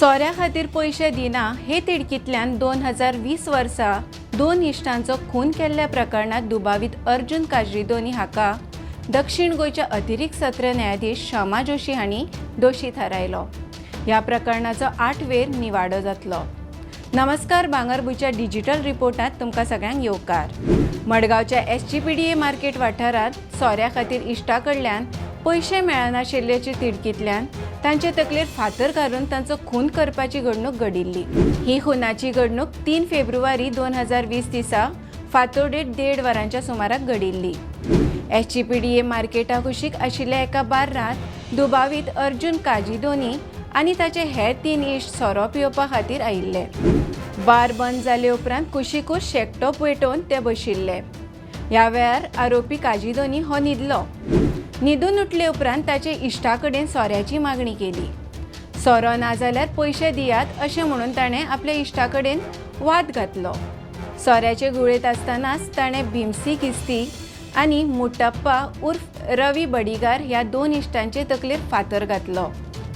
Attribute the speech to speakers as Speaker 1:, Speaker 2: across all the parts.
Speaker 1: सोऱ्या खातीर पयशे दिना हे तिडकींतल्यान 2020 वर्सा दोन इश्टांचो खून केल्ल्या प्रकरणांत दुबावीत अर्जुन काजरीदोनी हाका दक्षिण गोंयच्या अतिरिक्त सत्र न्यायाधीश क्षमा जोशी हांणी दोशी थारायलो. ह्या प्रकरणाचो 8 वेर निवाडो जातलो. नमस्कार, भांगरभूंयच्या डिजिटल रिपोर्टांत तुमकां सगळ्यांक येवकार. मडगांवच्या एसजीपीडीए मार्केट वाठारांत सोऱ्या खातीर इश्टा कडल्यान पयशे मेळनाशिल्ल्याचे तिडकींतल्यान तांचे तकलेर फातर घालून तांचो खून करपाची घडणूक घडिल्ली. ही खुनाची घडणूक 3 फेब्रुवारी 2020 दिसा फांतोडेर 1.5 वरांच्या सुमाराक घडिल्ली. एसजीपीडीए मार्केटा कुशीक आशिल्ल्या एका बार्रांत दुबावीत अर्जुन काजिदोनी आनी ताचे हेर तीन इश्ट सोरो पिवपा खातीर आयिल्ले. बार बंद जाले उपरांत कुशिकूच शेकटो पेटोवन ते बशिल्ले. ह्या वेळार आरोपी काजिदोनी हो न्हिदलो. न्हिदून उठले उपरांत ताचे इश्टा कडेन सोऱ्याची मागणी केली. सोरो ना जाल्यार पयशे दियात अशें म्हणून ताणें आपल्या इश्टा कडेन वाद घातलो. सोऱ्याचे घुंवळेंत आसतनाच ताणें भीमसी किस्ती आनी मुटप्पा उर्फ रवी बडिगार ह्या दोन इश्टांचे तकलेर फातर घातलो.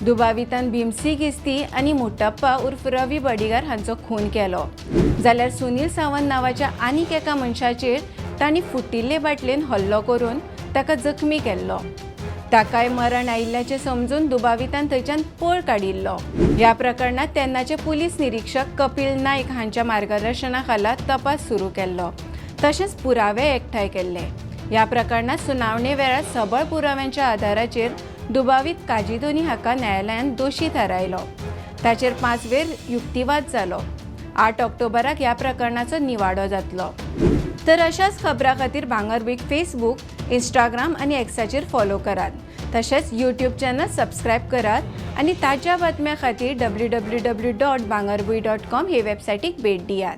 Speaker 1: दुबावितान भीमसी किस्ती आनी मुटप्पा उर्फ रवी बडिगार हांचो खून केलो, जाल्यार सुनील सावंत नांवाच्या आनीक एका मनशाचेर तांणी फुटिल्ले बाटलेन हल्लो करून ताका जखमी केल्लो. ताकाय मरण आयिल्ल्याचें समजून दुबावितान थंयच्यान पळ काडिल्लो. ह्या प्रकरणांत तेन्नाचे पुलीस निरिक्षक कपिल नायक हांच्या मार्गदर्शना खाला तपास सुरू केल्लो, तशेंच पुरावे एकठांय केल्ले. ह्या प्रकरणांत सुनावणे वेळार सबळ पुराव्यांच्या आधाराचेर दुबावीत काजिदोनी हाका न्यायालयान दोशी थारायलो. ताचेर 5 वेर युक्तिवाद जालो. 8 ऑक्टोबराक ह्या प्रकरणाचो निवाडो जातलो. तर अशाच खबरां खातीर भांगरभूंयक फेसबूक, इंस्टाग्राम आनी एक्साचेर फॉलो करात. तशेंच यूट्यूब चॅनल सबस्क्रायब करात आनी ताज्या बातम्यां खातीर www.bhangarbhuin.com हे वेबसायटीक भेट दियात.